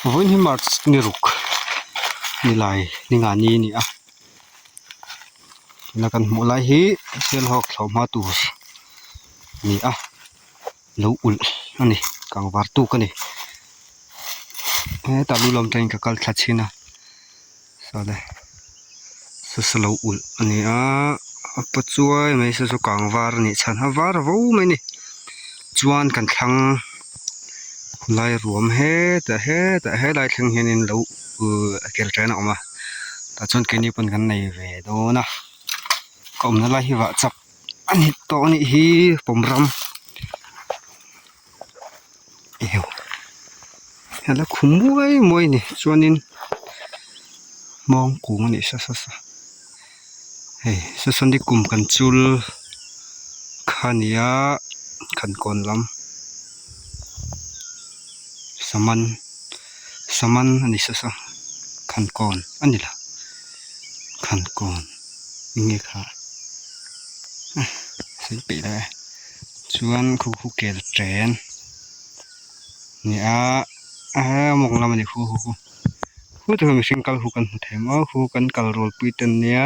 Vawiin hi March ni ruk ni lai ni nga ni a ni a tuna kan hmuh lai hi sialhawk thlawh hma tur a ni a lo ulh a ni kangvar tuk a ni hetah lu lam atangin ka kal thla chhin a sawle saw saw lo ulh a ni a a paw chuai mai saw saw kang var a nih chhan a var vo mai a ni chuan kan thlang lai ruam hetah hetah helai thleng hianin lo uhh kel ṭan a awm a tah chuan keini pawn kan nei ve dawn a ka awmna lai hi vah chak a ni tawh a nih hi pawm ram. Hela khum muai muai a ni chuanin hmawng kung a nih sa sa sa hei saw saw ni kum kan chul kha a ni a khankawn lam saman saman a ni sa sa khankawn a ni lo khankawn eng nge kha sawi peih lo e. Chuan khu khu kel chen ni a a mawng lam a ni khu khu khu khu te hian mihring kal khu kan hmu thei maw khu kan kal rual pui te an nia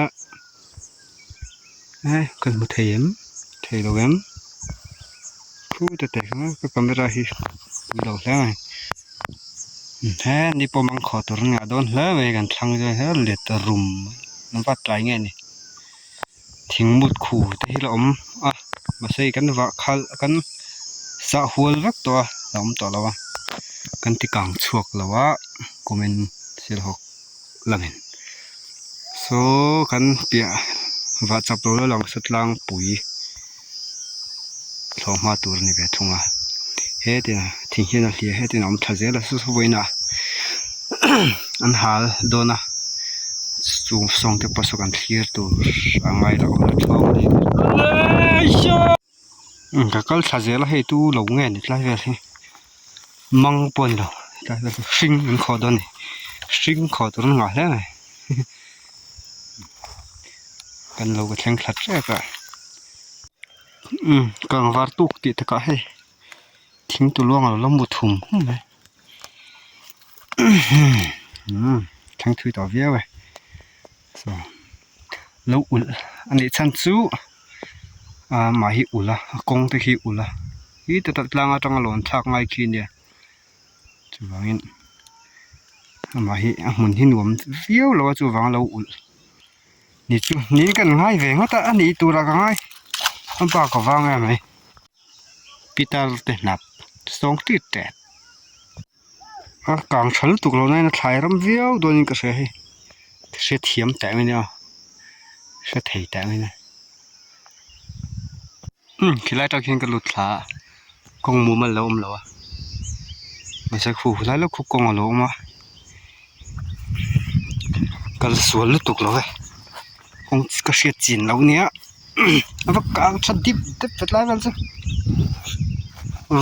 e kan hmu thei em thei lo em khu te te kha ka camera hi pui lo hle mai he ni pawh mangkhawh tur an ngah dawn hle mai kan thlang zawng hian let rum an va tlai nge ni. Thing mut khu te hi la awm a mahse kan vah khalh kan sah hual vek tawh a la awm tawh lo a kan ti kang chhuak lo a kumin silhawk lamin saw kan piah vah chap lo la lang sa tlangpui thlawh hma tur a ni ve thung a hetin thing hian a hliah hetin a awm tha zel a saw saw vawiinah an hal dawn a chung sawng te pawh saw kan thlir tur a ngai loh a ka kal thla zel a hei tu lo nge ni tlai vel hi mang pawh a ni lo tlai vel chu hring an khawh dawn a ni hring khawh tur an ngah hle mai kan lo ka thleng thla tep a umm kangvar tuk tih takah hei thing tuluang a lo la mu thum hum mai umm thleng thui tawh viau e saw lo ulh a nih chhan chu ah mah hi ulh a a kawng te khi ulh a hi te tlang atanga lawn thlak ngai khi ania chuvangin amah hi a hmun hi nuam viau lo a chuvang a lo ulh ni chu niin kan ngai ve ngawt a a nih turah ka ngai a bak a vang em mai pitar te hnap sawng tit tep a kang tha lutuk lo nain a thlai ram viau dawnin ka hria hei hrethiam teh mai nia hre thei teh mai nia. Umm khilai atang khian ka lut thla a kawng mumal a lo awm lo a mahse khu helai lawk khu kawng a lo awm a kal sual lutuk lo e kawng ka hriat chin loh ania a va kang tha dip dep ve tlai vel chu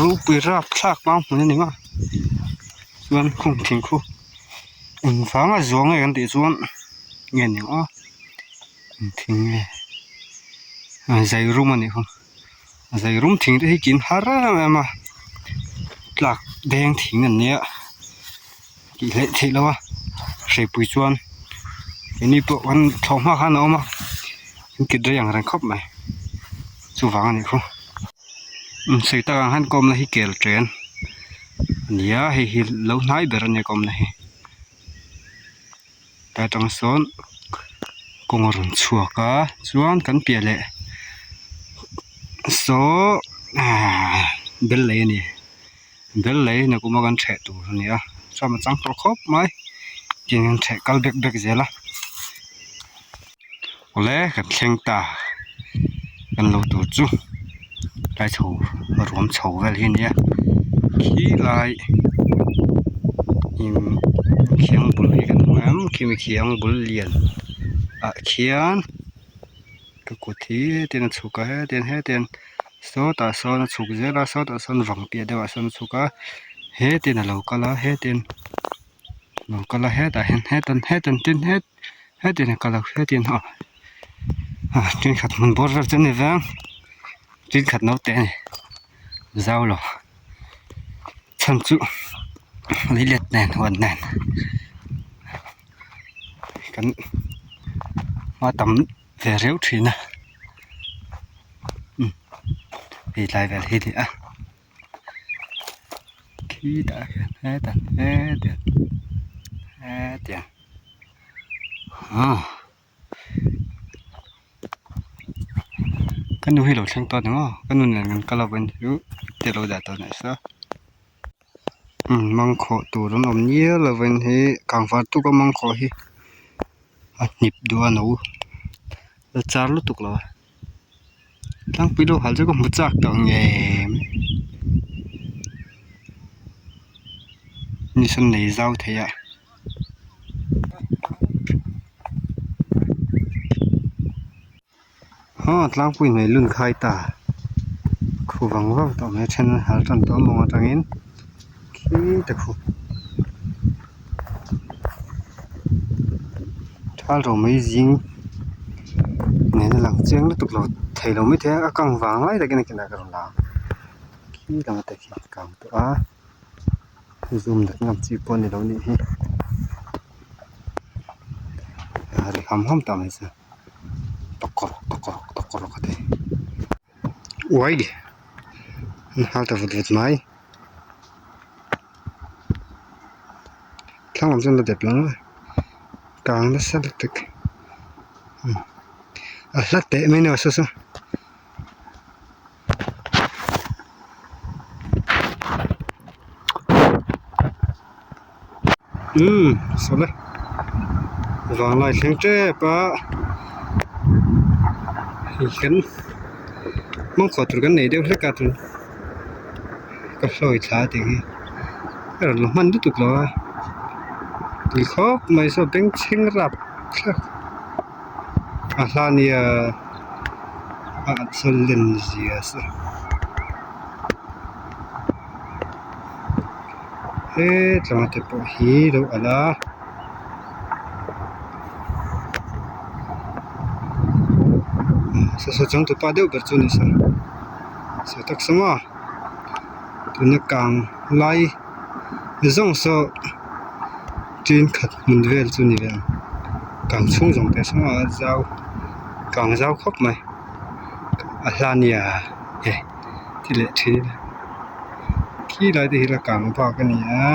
rupui rapthlak hma hmun a ni maw chuan khung thing khu engvanga zuang nge kan tih chuan nge ni ang aw. Thing nge zai rum a nih kha zai rum thing te hi kin har em em a tlak deng thing an nia tih hleih theih loh a hreipui chuan keini pawh kan thlawh hma khan a awm a an kit rei ang reng khawp mai chuvang a nih khu sawi tak ang hian kawmna hi kel chen a ni a hei hi lo hnai ber a nia kawmna hi. Ta tang sawn kawng a rawn chhuak a chuan kan piah leh saw ahh bel lei a ni bel lei nakum a kan theh tur a ni a chuan a chang tawh khawp mai tin an theh kal bek bek zel a awle kan thleng ta kan lo tur chu tlai chho ruam chho vel hi a nia khi lai imm khiang bul hi kan hmu em khimi khiang bul lian ah khian ka kut hi hetiang a chhuk a hetiang hetiang sawtah sawn a chhuk zel a sawtah sawn vang piah deuhah sawn a chhuk a hetiang a lo kal a hetiang a lo kal a hetah hian hetan hetan tin het. Hetiang a kal a hetiang a ah thenkhat hmun bawr vel chu a ni vang thenkhat naute a ni zau lo chhan chu. Leilet nen huan nen kan hma tam ve reuh thin a umm hei tlai vel hi a ni a khitah khian hetah hetiang hetiang aw ka nu hi lo thleng tawh a ni maw ka nu nen kan kal avangin chu te lo dah tawh a nih saw. Mangkhawh tur an awm nial lo in hi kangvar tuk a mangkhawh hi a hnip duh a no la char lutuk lo a tlangpui lo hal chu ka hmu chak tawh ngei mai ni sawn nei zau thei a. Aw tlangpui hmel lun khai ta khu vang vang tawh mai a then an hal tan tawh a mawng atangin khita khu thal ro mai zing nen a lang chiang lutuk lo thei lo maithei a a kang vang lai takin a kinah ka rawn lang khi lam te khi a kang tawh a zoom dat ngam chi pawh a ni lo a nih hi a ri ham ham tawh mai chuan. Tawkawrh tawkawrh tawkawrh ka ti uai an hal ta vut vut mai thlang lam chuan la dep lo a kang nasa lutuk a hla teh mai ni saw saw. Umm sawle vanglai thleng tep a hei kan mangkhawh tur kan nei deuh hlek a chuan ka hlawi thla tih hi a rawn la hman lutuk lo a tui khawp mai saw bengchheng rap thlak a hla nia a sawn len zia se. He tlanga te pawh hi lo alh a saw changtupa deuh ber chu a ni sa saw tak saw maw tuna kang lai zawng saw thenkhat hmun vel chu a ni ve ang kang chhung zawng teh saw a zau kang zau khawp mai a hla nia hei. Ti leh thin khi lai te hi la kang bak a ni a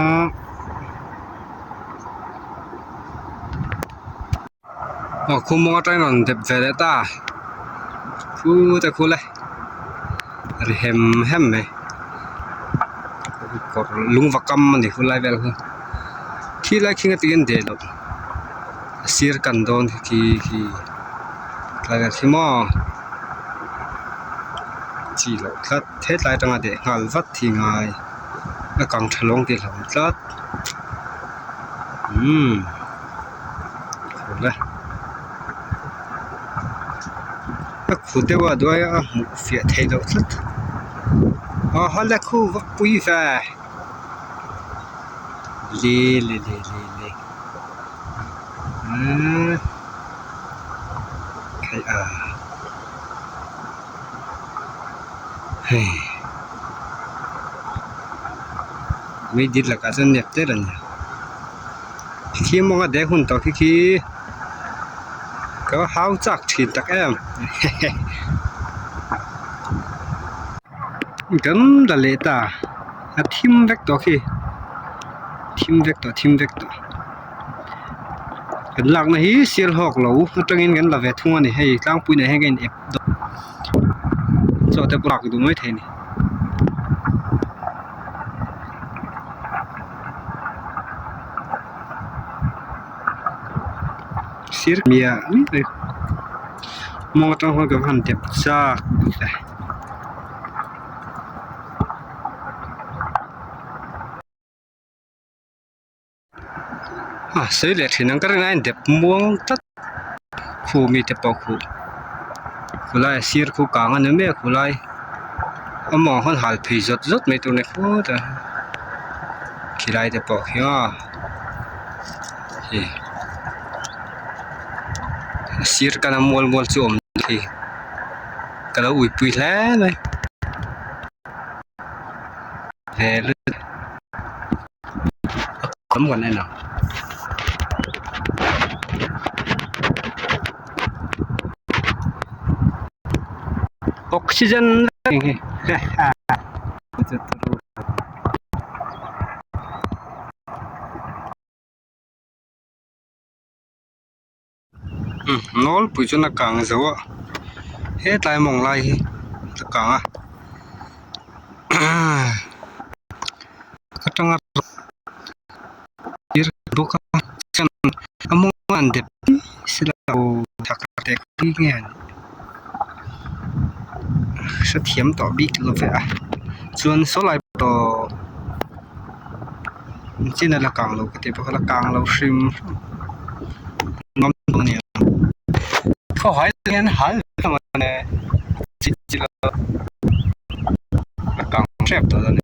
aw khu mawng atangin rawn dep ve leh ta khu te khu le ri hem hem mai kawr lung va kam a ni khu lai vel kha khi lai khi nga tiin deh loh a sir kan dawn khi khi tlai vel khi maw. Chi loh tlat hetlai atanga deh nghal vat hi ngai a kang tha lawng tih hlauh tlat umm awle a khu deuh a duai a hmuh fiah theih loh tlat aw hawle khu vak pui ve le le le le le umm. Theih a hei mei dit lakah chuan nep tep a ni khi mawnga dek hun tawh khi khi ka va hau chak thin tak em kan la leh ta a thim vek tawh khi thim vek tawh thim vek tawh. Kan lakna hi sial hawk lo atangin kan la ve thung a ni hei tlangpui nen hian ka in ep dawt chaw te pawh lak duh mai thei a ni. Sir miah miah mawng atang khuan ka va han dep chak ve. A sawi leh thin ang ka rin a in dep muang tlat khu mite pawh khu khulai a sir khu kang a ni mai a khulai a mawng hawn hal phei zawt zawt mai tur a ni khut a khilai te pawh khi aw hei a sir kana mual mual chu a awm thei ka lo uipui hle mai ve lutuk. lam kan en ang. Oxygen Nawlpui chuan a kang zo a hetlai mawng lai hi a kang a atanga thir bawk a chuan a mawng an dep sela aw thak te khi nge an hrethiam tawh bik lo ve a chuan saw lai pawh chin a la kang lo ka ti bawk a la kang lo hrim hrim ngam lo a ni ang khawhai hian hal vek ang a chi chi lo a kang hrep tawh a ni.